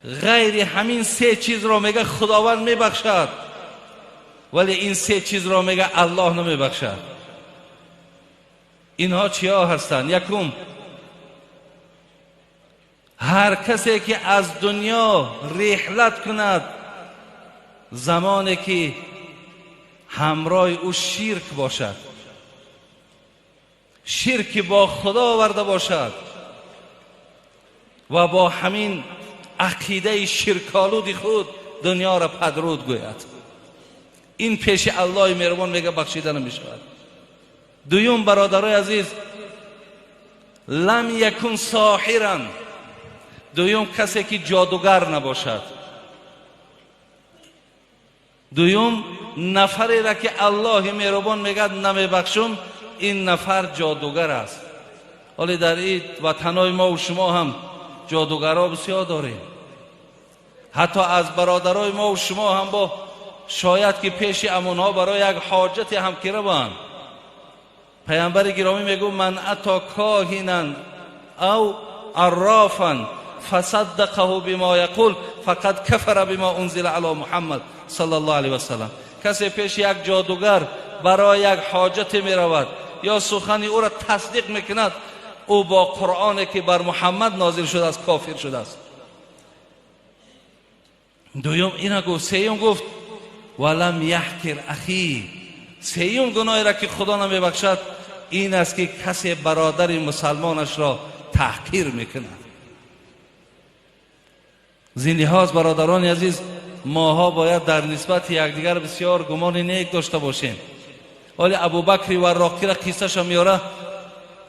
Ғайри ҳамин се чизро мега Худованд мебахшад, вале ин се чизро мега Аллоҳ намебахшад. Инҳо чиҳо ҳастанд? Якум, ҳар касе ки аз дунё реҳлат кунад замоне ки ҳамроҳи ӯ ширк бошад, ширки бо Худо оварда бошад ва бо ҳамин ақидаи ширколуди худ дунёро падруд гӯяд, ин пеши Аллоҳи меҳрубон мега бахшида намешавад. Дуюм, бародарои азиз, лам якун соҳиран, дуюм касе ки ҷодугар набошад. Дуюм нафареро ки Аллоҳи меҳрубон мегӯяд намебахшум, ин нафар ҷодугар аст. Ҳоле дар ин ватанҳои мо шумо ҳам ҷодугарҳо бисёр дорем. Ҳатто аз бародарои мо шумо ҳам бо шояд ки пеши амонҳо барои як ҳоҷате ҳам ки раванд. Паямбари гиромӣ мегӯ: ман ато коҳинан ав аррофан фасаддақаҳу бима яқул фақад кафара бима унзила ало Муҳаммад саллаллоҳу алайҳи васаллам. Касе пеши як ҷодугар барои як ҳоҷате меравад ё сухани ӯро тасдиқ мекунад, ӯ бо Қуръоне ки бар Муҳаммад нозил шудааст кофир шудааст. Дуюм ина гуфт. Сеюм гуфт: валам яҳкир ахи. Сеюм гуноҳеро ки Худо намебахшад ин аст ки касе бародари мусалмонашро таҳқир мекунад. Зин лиҳоз, бародарони азиз, моҳо бояд дар нисбати якдигар бисёр гумони нек дошта бошем. Ҳоли Абубакри Варроқира қиссаша меёра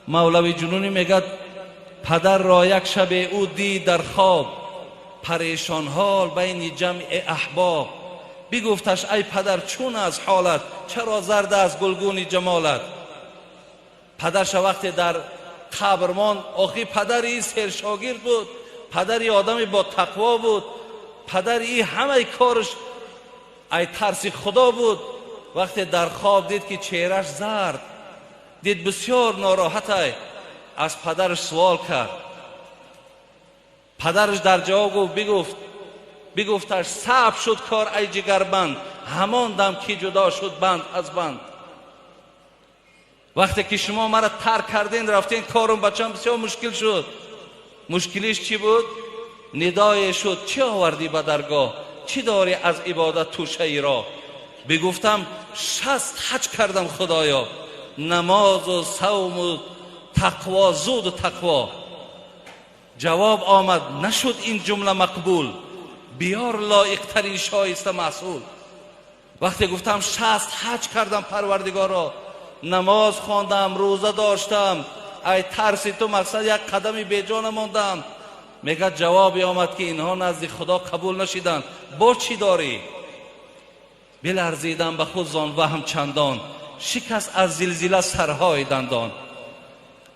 Мавлави Ҷунунӣ, мегӯяд: падарро як шабе ӯ дид дар хоб, парешонҳол байни ҷамъи аҳбоб. Бигуфташ: ай падар, чун аз ҳолат, чаро зард аст гулгуни ҷамолат? Падарша вақте дар қабр монд, охи падари сершогирд буд, падари одами бо тақво буд, падари ҳамаи корш ай тарси Худо буд. Вақте дар хоб дид ки чеҳраш зард, дид бисёр нороҳатай, аз падараш суол кард. Падараш дар ҷавоб гуфт, бигуфташ: саб шуд кор, ай ҷигарбанд, ҳамон дам ки ҷудо шуд банд аз банд. Вақте ки шумо маро тарк карден, рафтен, корум бачам бисёр мушкил шуд. Мушкилиш чӣ буд? Нидое шуд: чӣ овардӣ ба даргоҳ, чӣ дорӣ аз ибодат тӯшаи роҳ? Бигуфтам: 60 ҳаҷ кардам, Худоё, намозу савму тақво, зуду тақво. Ҷавоб омад: нашуд ин ҷумла мақбул, биёр лоиқтарин шоиста маҳсул. Вақте гуфтам 60 ҳаҷ кардам, Парвардигоро, намоз хондам, рӯза доштам, ай тарси ту мақсад як қадами беҷо намондам, мегӯяд, ҷавобе омад ки инҳо назди Худо қабул нашиданд, бо чӣ дорӣ? Биларзидам ба худ зон ваҳм чандон, шикаст аз зилзила сарҳои дандон.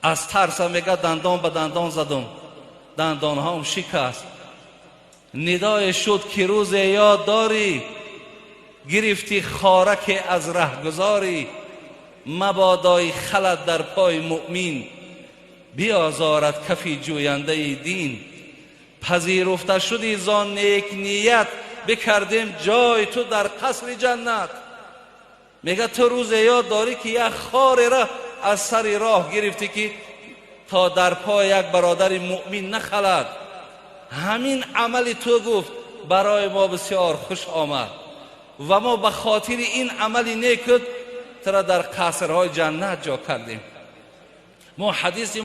Аз тарсам, мегӯяд, дандон ба дандон задум, дандонҳом шикаст. Нидое шуд ки рӯзе ёд дорӣ, гирифтӣ хораке аз раҳгузорӣ, мабодои халат дар пои муъмин, биозорад кафи ҷӯяндаи дин. Пазируфта шуди зон некният, бикардем ҷой ту дар қасри ҷаннат. Мегӯяд, ту рӯзе ёд дорӣ ки як хореро аз сари роҳ гирифтӣ ки то дар пои як бародари муъмин нахалад. Ҳамин амали ту, гуфт, барои мо бисёр хуш омад ва мо ба хотири ин амали некут тура дар қасрҳои ҷаннат ҷо кардем. Мо ҳадиси